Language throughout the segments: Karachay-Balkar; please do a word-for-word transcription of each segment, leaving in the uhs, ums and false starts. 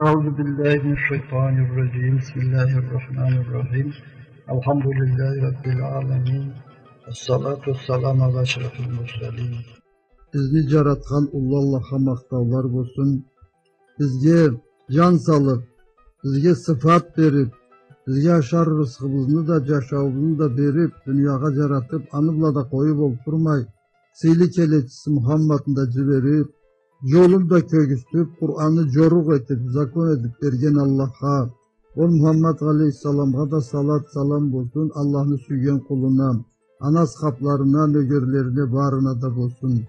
أعوذ بالله من الشيطان الرجيم. بسم الله الرحمن الرحيم. الحمد لله رب العالمين. الصلاة والسلام على أشرف المرسلين. Бизни джаратхан уллу Аллахха махтаула болсун. Бизге джан салыб, бизге сыфат бериб, бизге ашар рысхыбызны да, джашауубузну да бериб, дуниягъа джаратыб, аны бла да къоюб олтурмай, сыйлы келечиси Мухаммадны да джибериб, джолун да кёргюзтюб, Къуранны джорукъ этиб, закон этиб берген Аллахха, ол Мухаммад алейхиссаламгъа да салат, салам болсун, Аллахны сюйген къулуна, аны асхабларына, нёгерлерине, барына да болсун.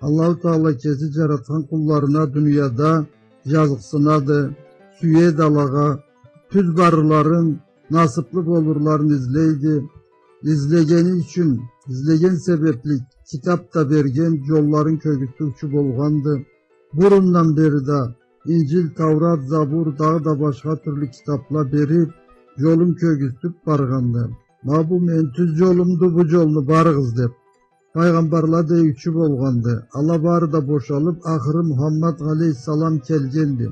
Аллаху Таала кеси джаратхан къулларына дунияда джазыкъсынады, сюеди алагъа, тюз барларын, насыблы болурларын излейди. Излегени ючюн, излеген себебли китаб да берген, джолларын кёргюзтюучю болгъанды. Бурундан бери да Инджил, Таурат, Забур, дагъыда башха тюрлю китабла бериб, джолун кёргюзтюб баргъанды. Ма бу мени тюз джолумду, бу джолну барыгъыз деб. Файгъамбарла деиучю болгъанды. Ала бары да бошалыб, ахыры Мухаммад алейхиссалам келгенди.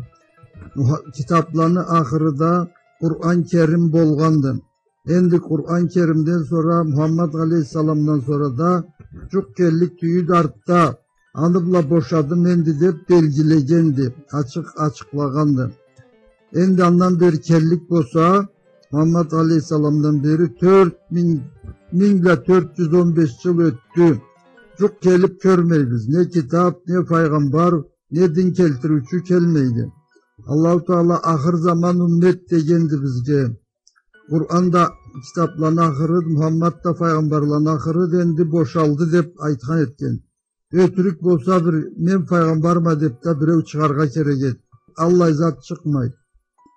Муха-, китабланы ахыры да Къуран Керим болгъанды. Энди Къуран Керимден сора, Мухаммад алейхиссаламдан сора да джукъ келлик тюйюлдю артда. Аны бла бошадым энди деб белгилегенди, ачыкъ ачыкълагъанды. Энди андан бери келлик болса, Мухаммад алейхиссаламдан бери тёрт минг, минг бла тёрт джюз он беш джыл ётдю. Джукъ келиб кёрмейбиз. Не китаб, не файгъамбар, не дин келтириучю келмейди. Аллаху Таала ахыр заман уммет дегенди бизге. Къуран да китабланы ахырыды, Мухаммад да файгъамбарланы ахырыды, энди бошалды деб айтхан этген. Ётюрюк болса бир, мен файгъамбарма деб да биреу чыгъаргъа керек эди. Аллай зат чыкъмайды.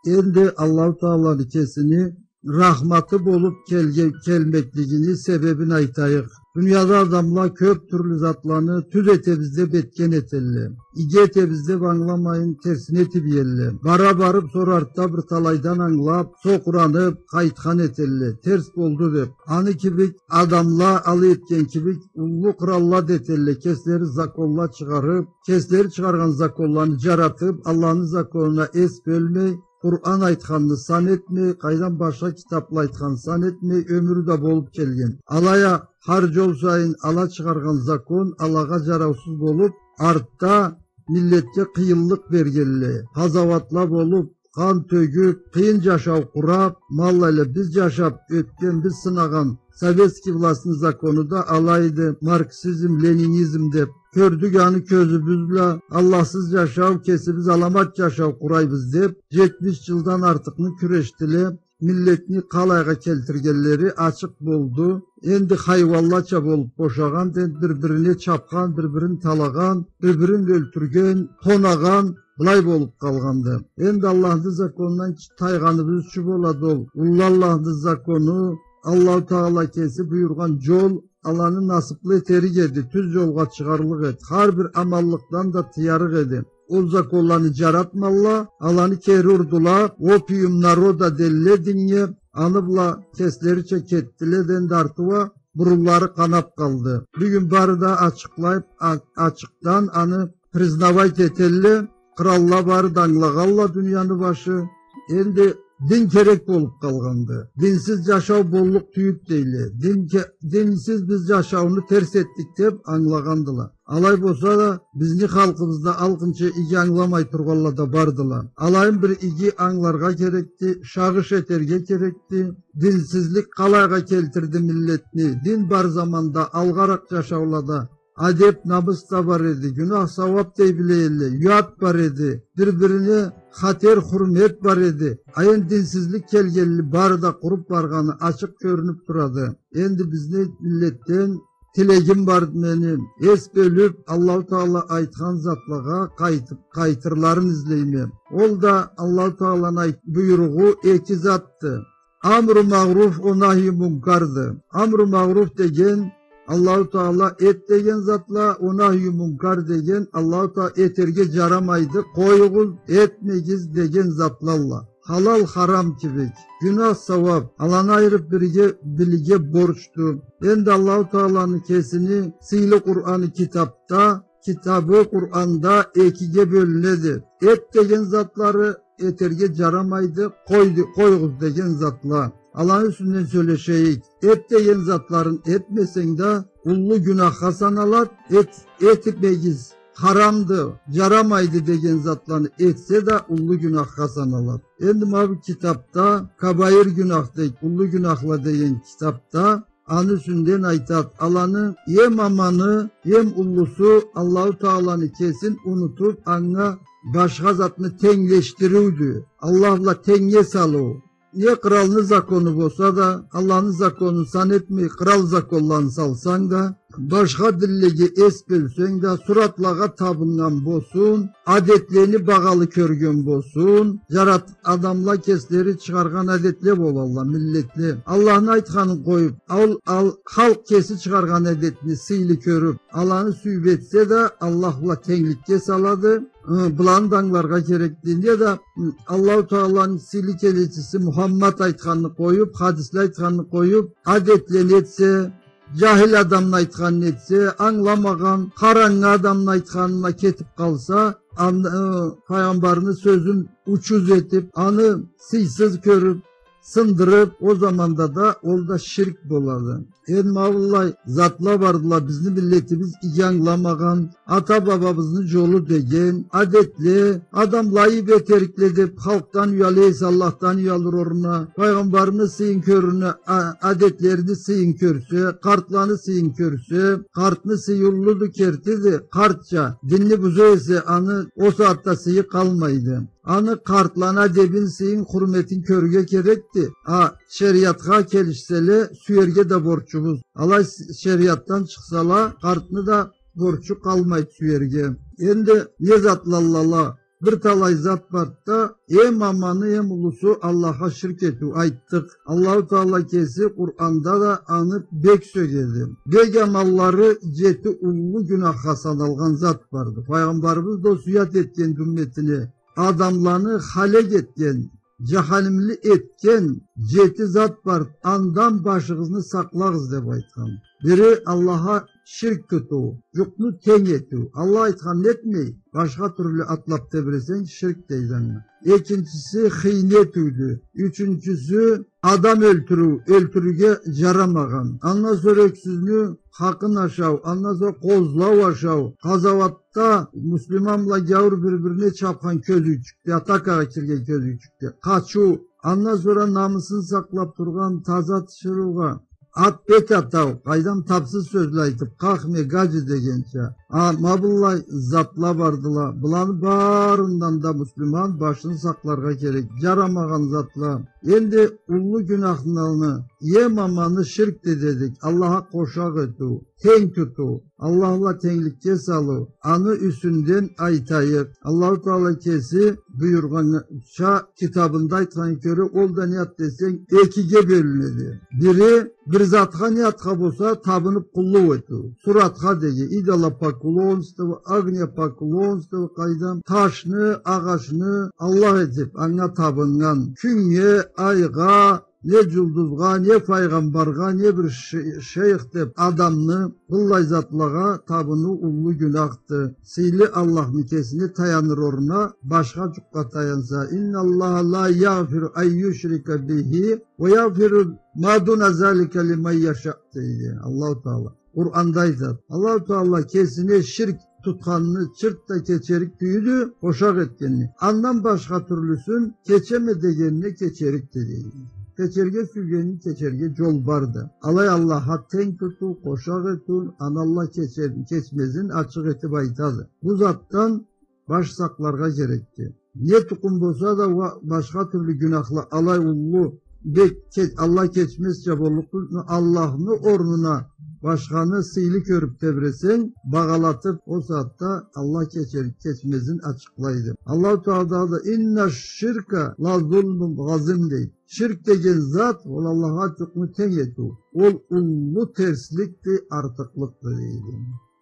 Энди Аллаху Тааланы кесини рахматы болуб келге-, келмеклигини себебин айтайыкъ. Дунияда адамла кёб тюрлю затланы тюз этебиз деб этген этелле. Иги этебиз деб ангыламайын, терсине этиб иелле. Бара барыб, сора артда бир талайдан ангылаб, сокъураныб, къайтхан этелле. Терс болду деб. Аны кибик адамла, алай этген кибик, уллу къралла да этелле. Кеслери законла чыгъарыб, кеслери чыгъаргъан законланы джаратыб, Аллахны законуна эс бёлмей, Къуран айтханны сан этмей, къайдан башха китабла айтханны сан этмей, ёмюрю да болуб келген. Алай а хар джол сайын ала чыгъаргъан закон алагъа джараусуз болуб, артда миллетге къыйынлыкъ бергелле. Къазауатла болуб, къан тёгюб, къыйын джашау къураб, ма алайла биз джашаб ётген, биз сынагъан советский властны закону да алайды, марксизм, ленинизм деб. Кёрдюк аны кёзюбюз бла, Аллахсыз джашау, кесибиз аламат джашау къурайбыз деб, джетмиш джылдан артыкъны кюрешдиле. Миллетни къалайгъа келтиргенлери ачыкъ болду. Энди хайуанлача болуб бошагъан, энди бир-бирине чабхан, бир-бирин талагъан, бир-бирин ёлтюрген, тонагъан, былай болуб къалгъанды. Энди Аллахны законундан тайгъаныбыз ючюн болады ол. Уллу Аллахны закону, Аллаху Таала кеси буюргъан джол, аланы насыблы этерик эди, тюз джолгъа чыгъарлыкъ эди. Хар бир аманлыкъдан да тыярыкъ эди. Ол законланы джаратмалла, аланы кери урдула, опиум народа делле динге, аны бла кеслерича кетдиле да, энди артыуа бурунлары къанаб къалды. Бюгюн бары да ачыкълайыб, а-, ачыкъдан аны признавать этелле, къралла бары да ангылагъалла дунияны башы. Энди дин керек болуб къалгъанды. Динсиз джашау боллукъ тюйюлдю дейле. Дин ке-, динсиз биз джашауну терс этдик деб ангылагъандыла. Алай болса да, бизни халкъыбызда алкъынча иги ангыламай тургъанла да бардыла. Алайын бир иги ангыларгъа керекди, шагъыш этерге керекди. Динсизлик къалайгъа келтирди миллетни. Дин бар заманда, алгъаракъ джашаулада адеб, намыс да бар эди, гюнах, сауаб да биле эдиле, уят бар эди, бир-бирине хатер, хурмет бар эди. А энди динсизлик келгенли, бары да къуруб баргъаны ачыкъ кёрюнюб турады. Энди бизни миллетден тилегим бар мени, эс бёлюб, Аллаху Таала айтхан затлагъа къайтыб, къайтырларын излейме. Ол да Аллаху Тааланы айт-, буйругъу эки затды. Амру магъруф уа нахью мункарды. Амру магъруф деген, Аллаху Таала эт деген затла, уа нахью мункар деген, Аллаху Таала этерге джарамайды, къоюгъуз, этмегиз деген затлалла. Халал, харам кибик, гюнах, сауаб, аланы айырыб бирге билирге борчду. Энди Аллаху Тааланы кесини сыйлы Къураны китабда китабы Къуранда экиге бёлюнеди. Эт деген затлары, этерге джарамайды, къой де-, къоюгъуз деген затла. Аланы юсюнден сёлешейик. Эт деген затларын этмесенг да, уллу гюнахха саналады. Эт-, этмегиз, харамды, джарамайды деген затланы этсе да, уллу гюнахха саналады. Энди ма бу китапда, Кабаир гюнах дейди, уллу гюнахла деген китапда, аны юсюнден айтады. Аланы эм аманы, эм уллусу Аллаху Тааланы кесин унутуб, анга башха затны тенглешдириудю. Аллах бла тенгге салыу. Не къралны закону болса да, Аллахны законун сан этмей, кърал законланы салсанг да, башха динлеге эс бёлсенг да, суратлагъа табыннган болсун, адетлени багъалы кёрген болсун, джарат-, адамла кеслери чыгъаргъан адетле болалла, миллетле. Аллахны айтханын къоюб, ал, ал, халкъ кеси чыгъаргъан адетни сыйлы кёрюб, аланы сюйюб этсе да, Аллах бла тенгликге салады. Ы, быланы да ангыларгъа керекди. Не да, ы, Аллаху Тааланы сыйлы келечиси Мухаммад айтханны къоюб, хадисле айтханны къоюб, адетлени этсе, джахил адамны айтханын этсе, ангыламагъан, къарангы адамны айтханына кетиб къалса, ан-, ы, Пайгъамбарны сёзюн учуз этиб, аны сыйсыз кёрюб, сындырыб, ол заманда да ол да ширк болады. Энди ма быллай затла бардыла, бизни миллетибиз иги ангыламагъан, ата-бабабызны джолу деген, адетле, адамла айыб этерикле деб, халкъдан уяла эсе, Аллахдан уялыр орнуна, Пайгъамбарны сыйын кёрюрюне, а-, адетлерини сыйын кёрсе, къартланы сыйын кёрсе, къартны сыйы уллуду, кертиди, къартча динни буза эсе, аны ол сагъатда сыйы къалмайды. Аны къартланы адебин, сыйын, хурметин кёрюрге керекди. А шериатха келишселе, сюерге да борчубуз. Алай с-, шериатдан чыкъсала, къартны да борчу къалмайды сюерге. Энди не затлалла ала? Бир талай зат барды да, эм аманы, эм уллусу Аллахха ширк этиу, айтдыкъ. Аллаху Таала кеси Къуранда да аны бек сёгеди. Бек аманлары джети уллу гюнахха саналгъан зат барды. Пайгъамбарыбыз да осуят этгенди умметине. Адамланы халек этген, джаханимли этген джети зат бар, андан башыгъызны сакълагъыз, деб айтхан. Бири Аллахха ширк тутуу, джукъну тенг этиу. Аллах айтханны этмей, башха тюрлю атлаб тебресенг, ширк дейди анга. Экинчиси хыйны этиудю. Ючюнчюсю адам ёлтюрюу, ёлтюрюрге джарамагъан. Андан сора ёксюзню хакъын ашау, андан сора къозлау ашау, къазауат да муслиман бла гяуур бир-бирине чабхан кёзюучюкде, атакагъа кирген кёзюучюкде къачыу, андан сора намысын сакълаб тургъан таза тиширыугъа ат бет атау, къайдам, табсыз сёзле айтыб, къахме, гаджи дегенча. А, ма быллай затла бардыла. Быланы барындан да муслиман башын сакъларгъа керек. Джарамагъан затла. Энди уллу гюнахланы эм аманы ширкди дедик. Аллахха къошакъ этиу, тенг тутуу, Аллах бла тенгликге салыу, аны юсюнден айтайыкъ. Аллаху Таала кеси буюргъанча, китабында айтханына кёре, ол да не зат десенг, экиге бёлюнеди. Бири, бир затха, не затха болса, табыныб къуллукъ этиу. Суратха деген, идолопоклонство, огнепоклонство, къайдам, ташны, агъачны Аллах этиб, анга табыннган, кюннге, айгъа, не джулдузгъа, не файгъамбаргъа, не бир ше-, шейх деб адамны, быллай затлагъа табыныу уллу гюнахды. Сыйлы Аллахны кесине таяныр орнуна башха джукъгъа таянса. إن الله لا يغفر أن يشرك به ويغفر ما دون ذلك لمن يشاء, дейди Аллаху Таала. Къуранда айтады. Аллаху Таала кесине ширк тутханны чырт да кечерик тюйюлдю, къошакъ этгенни. Андан башха тюрлюсюн кечеме дегенине кечерикди, дейди. Кечерге сюйгенин кечерге джол барды. Алай Аллахха тенг тутуу, къошакъ этиу, аны Аллах кечер-, кечмезин ачыкъ этиб айтады. Бу затдан баш сакъларгъа керекди. Не тукъум болса да, уа-, башха тюрлю гюнахла алай уллу, бек ке-, Аллах кечмезча боллукъду, Аллахны орнуна башханы сыйлы кёрюб тебресенг, багъалатыб, ол сагъатда Аллах кечер-, кечмезин ачыкълайды. Аллаху Таала да «إن الشرك لظلم عظيم», дейди. Ширк деген зат, ол Аллахха джукъну тенг этиу. Ол уллу терсликди, артыкълыкъды, дейди.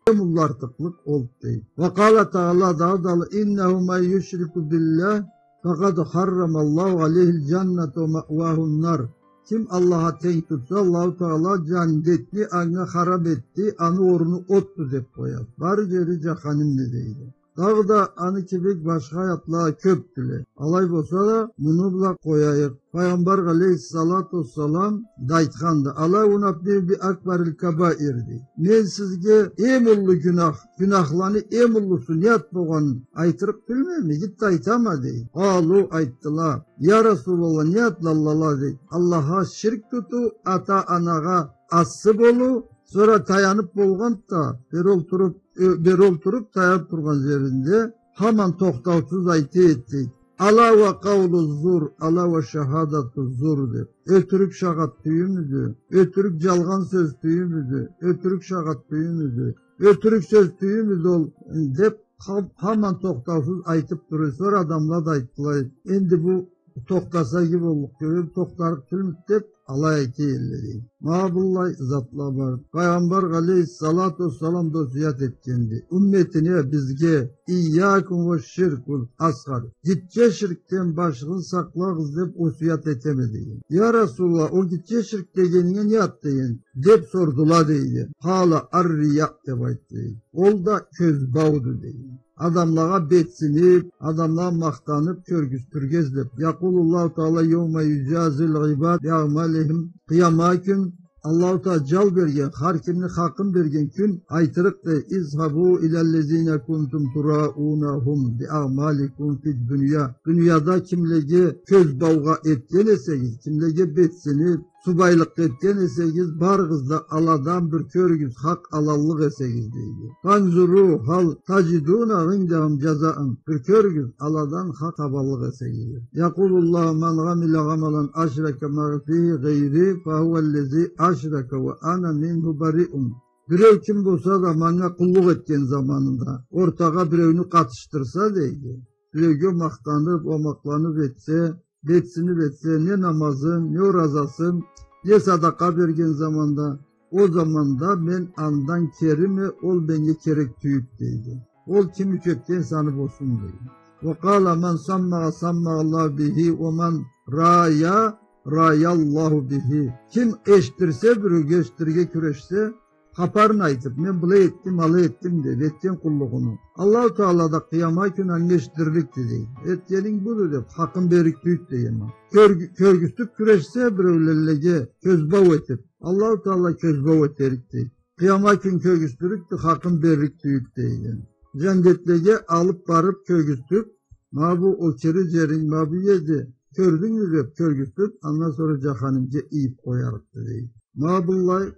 Эм уллу артыкълыкъ олду, дейди. وقال تعالى, дагъыда «إنه من يشرك بالله فقد حرم الله عليه الجنة ومأواه النار». Ким Аллахха тенг тутса, Аллаху Таала джандетни анга харам этди, аны орну отду деб къояды. Бары джери джаханимди, дейди. Дагъыда аны кибик башха аятла кёбдюле. Алай болса да, муну бла къояйыкъ. Пайгъамбар алейхиссалату уассалам да айтханды: «Ала унаббиукум би акбарил кабаир», — дей. «Мен сизге эм уллу гюнах, гюнахланы эм уллусу не зат болгъанын айтырыкъ тюлмеми? Гитди, айтама», — дей. Къалу, айтдыла: «Я Расулаллах, не затладыла?» — дей. Аллахха ширк тутуу, ата-анагъа ассы болуу, сора таяныб болгъанды да, бери олтуруб, э, бери олтуруб, таяныб тургъан джеринде хаман тохтаусуз айта эди, дейди. «Ала уа къаулу зур, ала уа шахадату зур», — деб. Ётюрюк шагъат тюйюмюдю, ётюрюк джалгъан сёз тюйюмюдю, ётюрюк шагъат тюйюмюдю, ётюрюк сёз тюйюмюдю ол, деб, хам-, хаман тохтаусуз айтыб тура. Сора адамла да айтдыла: «Энди бу тохтаса иги боллукъ, кёрюрюк, тохтарыкъ тюлмюдю», — деб, алай айта эдиле, дейди. Ма быллай затла бар. Пайгъамбар алейхиссалату уассалам да осуят этгенди умметине, бизге: «Ийякум уа ширкул асгъар». Гитче ширкден башыгъызны сакълагъыз деб осуят этеме, деген. «Я Расулаллах, ол гитче ширк дегенинге не зат?» — деген, деб сордула, дейди. «Къала ар-рия», — деб айтды, дейди. «Ол да кёзбауду», — деген. Адамлагъа бетсиниб, адамлагъа махтаныб, кёргюзтюрге излеб. Якъулуллаху Таала яума юджазил ибад би аъмалихим. Къыямат кюн Аллаху Таала джал берген, хар кимни хакъын берген кюн айтырыкъды: «Изхабу илаллазина кунтум тураунахум би аъмаликум фид дуния». Дунияда кимлеге кёзбаугъа этген эсегиз, кимлеге бетсиниб, субайлыкъ этген эсегиз, барыгъыз да аладан бир кёрюгюз, хакъ алаллыкъ эсегиз, дейди. «Фанзуру хал таджидуна индахум джазаан». Бир кёрюгюз, аладан хакъ табаллыкъ эсегиз. «Якъулуллаху ман гъамила гъамалан ашрака маи фихи гъайри, фахуа лизи ашрака уа ана минху бариун». Биреу ким болса да манга къуллукъ этген заманында ортагъа биреуню къатышдырса, дейди, биреуге махтаныб, омакъланыб этсе, бетсиниб этсе, не намазын, не оразасын, не садакъа берген заманда, ол заманда мен андан кериме, ол меннге керек тюйюлдю, дейди. Ол ким ючюн этген эсе, аны болсун, дейди. «Уа къала ман саммагъа саммагъаллаху бихи, уа ман рая раяллаху бихи». Ким эшитдирсе, биреуге эшитдирирге кюрешсе, хапарын айтыб, мен былай этдим, алай этдим деб, этген къуллугъуну, Аллаху Таала да къыямат кюн анга эшитдирликди, дейди. Этгенинг буду деб, хакъын берлик тюйюлдю, дейди. Кёр-, кёргюзтюб кюрешсе, биреулеге кёзбау этиб, Аллаху Таала кёзбау этерикди. Къыямат кюн кёргюзтюрюкдю, хакъын берлик тюйюлдю, дейди. Джандетлеге алыб барыб кёргюзтюб, ма бу ол кири джеринг, ма бу эди, кёрдюнгмю деб кёргюзтюб, андан сора джаханимге ийиб къоярыкъды, дейди. Ма быллай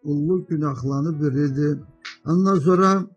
уллу гюнахланы бириди. Андан сора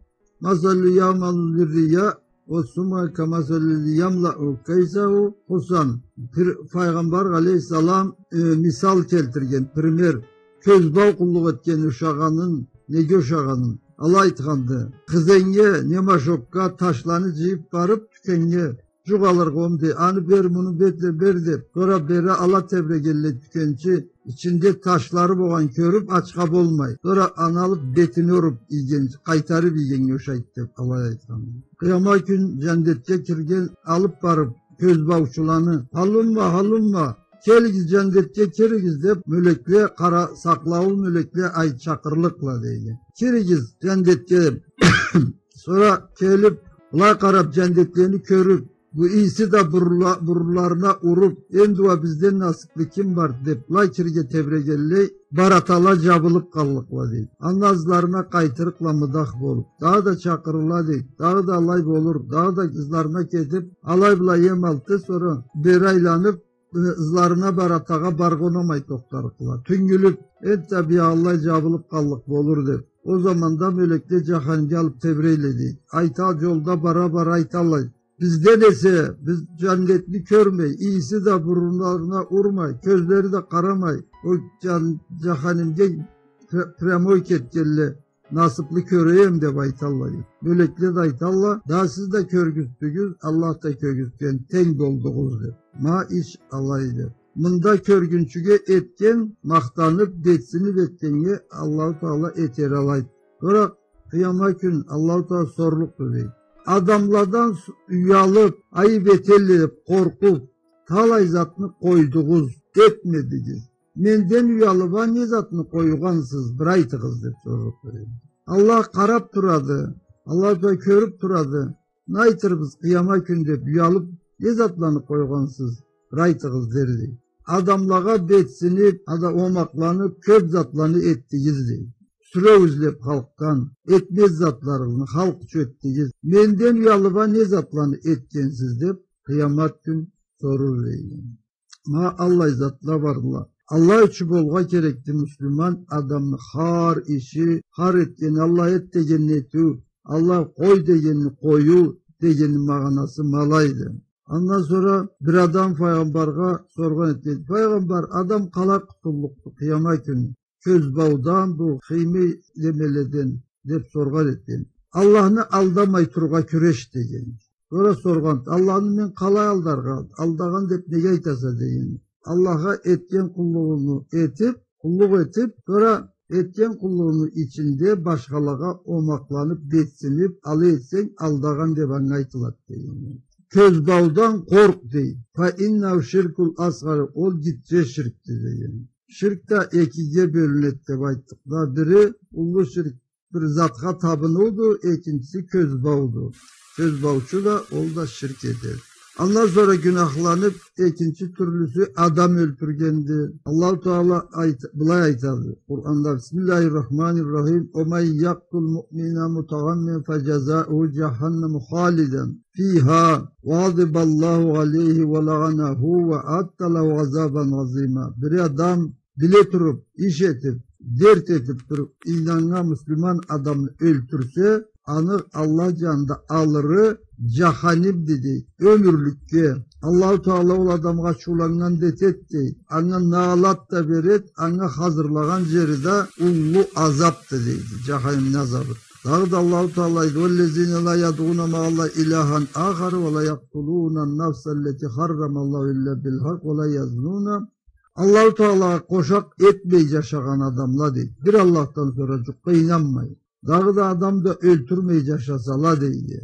масалу ямал лиррия, уа сумма камасалил ямлау кайсаху хусан. Пир-, Пайгъамбар алейхиссалам, э, мисал келтирген, пример, кёзбау къуллукъ этгенни ушагъанын, неге ушагъанын. Алай айтханды: къызеннге, не машокга ташланы джыйыб барыб, тюкеннге, джукъ алыргъа, ом дей, аны бер, муну бер деб, бер деб, сора бери ала тебрегенлей тюкенчи, ичинде ташлары болгъан кёрюб, ачха болмай. Сора аны алыб, бетине уруб ийген, къайтарыб ийгеннге ушайды деб, алай айтхан. Къыямат кюн джандетге кирген алыб барыб кёзбаучуланы: «Халумма, халумма, келигиз, джандетге киригиз», — деб, мёлекле, къара-, сакълаулу мёлекле ай-, чакъырлыкъла, дейди. «Киригиз джандетге», — деб. Сора келиб, былай къараб, джандетлени кёрюб, бу ийиси да бурунла-, бурунларына уруб, «Энди уа бизден насыблы ким бар?» — деб, былай кирге тебрегенлей, баратала джабылыб къаллыкъла, дейди. Андан ызларына къайтырыкъла мыдах болуб. Дагъыда чакъырыла, дейди. Дагъыда алай болур. Дагъыда ызларына кетиб, алай-былай эм алды, сора бери айланыб, ызларына баратагъа барыргъа унамай тохтарыкъла. Тюнгюлюб, энтда биягъынлай джабылыб къаллыкъ болур деб. Ол заманда мёлекле джаханимге алыб тебрейле, дейди. Айта, джолда бара-бара айталла: «Бизден эсе, биз джандетни кёрмей, ийиси да бурунларына урмай, кёзлери да къарамай, ол джан-, джаханимге пр-, прямой кетгенле насыблы кёрейим», — деб айталла, дейди. Мёлекле да айталла: «Да сиз да кёргюзтдюгюз, Аллах да кёргюзтген, тенг болдугъуз», — деб. Ма иш алайды. Мында кёргюнчюге этген, махтаныб, бетсиниб этгеннге Аллаху Таала этер алайды. Сора къыямат кюн Аллаху Таала сорлукъду, дейди. Адамладан с-, уялыб, айыб этелле деб къоркъуб, талай затны къойдугъуз, этмедигиз. Менден уялыб а не затны къойгъансыз, бир айтыгъыз, деб соргъан эди. Аллах къараб турады, Аллаху Тааля кёрюб турады. Не айтырбыз къыяма кюн деб уялыб, не затланы къойгъансыз, бир айтыгъыз, дерди. Адамлагъа бетсиниб, ада омакъланыб, кёб затланы этдигиз, дей. Сюреу излеб халкъдан, этмез затларыгъызны халкъ ючюн этдигиз. Менден уялыб а не затланы этгенсиз, деб, къыямат кюн сорур, дейди. Ма аллай затла барла. Аллах ючюн болгъа керекди муслиман адамны хар иши, хар этгени, Аллах эт дегенни этиу, Аллах къой дегенни къоюу дегенни магъанасы ма алайды. Андан сора бир адам файгъамбаргъа соргъан этген: «Файгъамбар, адам къалай къутуллукъду къыяма кюн кёзбаудан, бу хыймый немеледен?» — деб соргъан этген. «Аллахны алдамай турургъа кюреш», — деген. Сора соргъан: «Аллахны мен къалай алдаргъа, алдагъан деб неге айтаса?» — деген. «Аллахха этген къуллугъунгу этиб, къуллукъ этиб, сора этген къуллугъунгу ичинде башхалагъа омакъланыб, бетсиниб, алай этсенг, алдагъан деб анга айтылады», — деген. «Кёзбаудан къоркъ», — дей. «Фа иннаху ширкул асгъар, ол гитче ширкди», — деген. Ширк да экиге бёлюнеди деб айтдыкъ да, бири уллу ширк, бир затха табыныуду, экинчиси кёзбауду. Кёзбаучу да, ол да ширк этеди. Андан сора гюнахланы экинчи тюрлюсю адам ёлтюргенди. Аллаху Тааля айт-, былай айтады Къуранда: «Бисмиллахир-рахманир-рахим. Ва ман якътул муъминан мутагъаммидан фа жазауху жаханнаму халидан фиха ва гъадибаллаху алейхи ва лаъанаху ва аъадда лаху азабан азима». Бир адам биле туруб, иш этиб, дерт этиб туруб, ийнаннган муслиман адамны ёлтюрсе, аны Аллах жанында алыры жаханимди, дей, ёмюрлюкге. Аллаху Тааля ол адамгъа ачыуланнган да этеди, дей, анга налат да береди, анга хазырлагъан жери да уллу азабды, дейди, жаханимни азабы. Дагъыда Аллаху Тааля айтады: «Валлазина ла ядъуна маъаллахи иляхан ахар ва ла якътулуна нафса аллати харрамаллаху илля биль хакъ ва ла язнуна». Аллаху Таалягъа къошакъ этмей жашагъан адамла, дейди. Бир Аллахдан сора жукъгъа ийнанмай. Дагъыда адам да ёлтюрмей жашасала, дейди.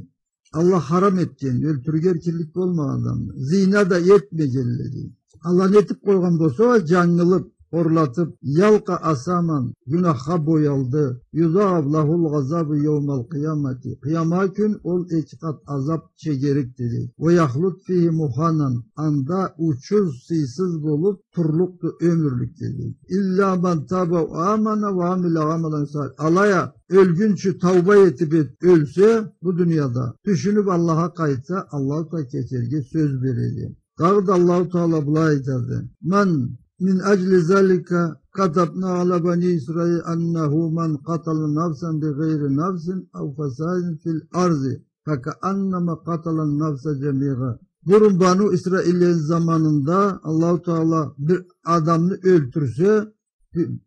Аллах харам этген, ёлтюрюрге эркинлик болмагъан адамны. Зина да этмегенле, дейди. Аланы этиб къойгъан болса, жангылыб, хорлатыб, ялкъа асаман, гюнахха боялды. Юзаъаф лахул азабу яумал къыямати. Къыяма кюн ол эки къат азаб чегерикди, дейди. Ва яхлуд фихи муханан. Анда учуз, сыйсыз болуб турлукъду ёмюрлюк, дейди. Илля ман таба ва амана ва амиля амалан салихан. Алай а ёлгюнчю тауба этиб эт-, ёлсе бу дунияда, тюшюнюб Аллахха къайтса, Аллаху Тааля кечерге сёз береди. Дагъыда Аллаху Тааля былай айтады: «Ман, мин ажли залика катабна аля бани Исраил аннаху ман къатала нафсан би гъайри нафсин ау фасадин филь арзи факааннама къаталан нафса жамиа». Бурун Бану Исраиллени заманында Аллаху Тааля бир адамны ёлтюрсе,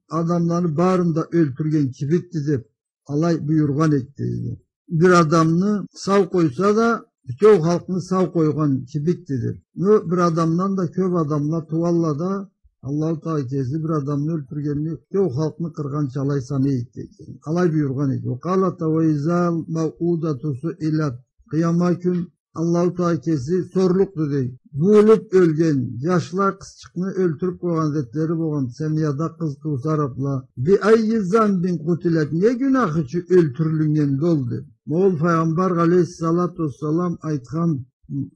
адамланы барын да ёлтюрген кибикди деб, алай буюргъан эди, дейди. Бир адамны сау къойса да, бютеу халкъны сау къойгъан кибикди деб. Но бир адамдан да кёб адамла тууалла да, Аллаху Тааля кеси бир адамны ёлтюргенни бютеу халкъны къыргъанча алай санай эди, дейди. Алай буюргъан эди. Ва къала Тааля: «Ва изал мауъудату суилят». Къыяма кюн Аллаху Тааля кеси сорлукъду, дей. Буулуб ёлген, жашла, къызчыкъны ёлтюрюб къойгъан, зетлери болгъан, семьяда къыз тууса арабла. «Би аййи занбин къутилят», не гюнах ючюн ёлтюрюлгенди ол, деб. Ма ол Файгъамбар алейхиссалату уассалам айтхан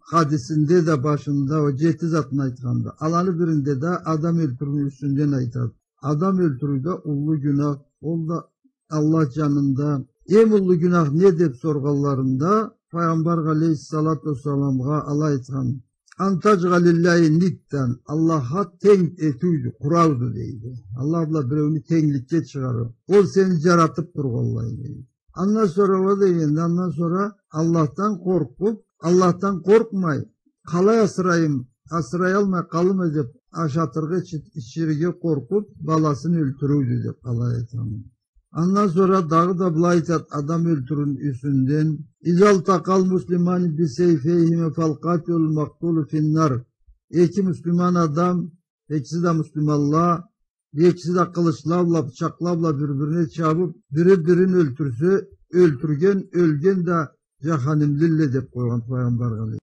хадисинде да башында, ол жети затны айтханды. Аланы биринде да адам ёлтюрюуню юсюнден айтады. Адам ёлтюрюу да уллу гюнах, ол да Аллах жанында. Эм уллу гюнах не деб соргъанларында, Файгъамбар алейхиссалату уассаламгъа алай айтхан: «Ан тажъала лиллахи ниддан», Аллахха тенг этиудю, къурауду, дейди. Аллах бла биреуню тенгликге чыгъарыу. Ол сени жаратыб тургъанлай, дейди. Андан сора ол дегенде, андан сора Аллахдан къоркъуб, Аллахдан къоркъмай, къалай асырайым, асыраялмай къалырма деб, ашатыргъа, ичи-, ичирге къоркъуб, баласын ёлтюрюудю деб, къалай айтама. Андан сора дагъыда былай айтады адам ёлтюрюуню юсюнден: «Изал такъал муслимани би сейфейхима фал къатилу вал макътулу фин нар». Эки муслиман адам, экиси да муслиманла, экиси да къылычла бла, бычакъла бла бир-бирине чабыб, бири бирин ёлтюрсе, ёлтюрген, ёлген да жаханимлиле деб къойгъан Файгъамбар алейхиссалам.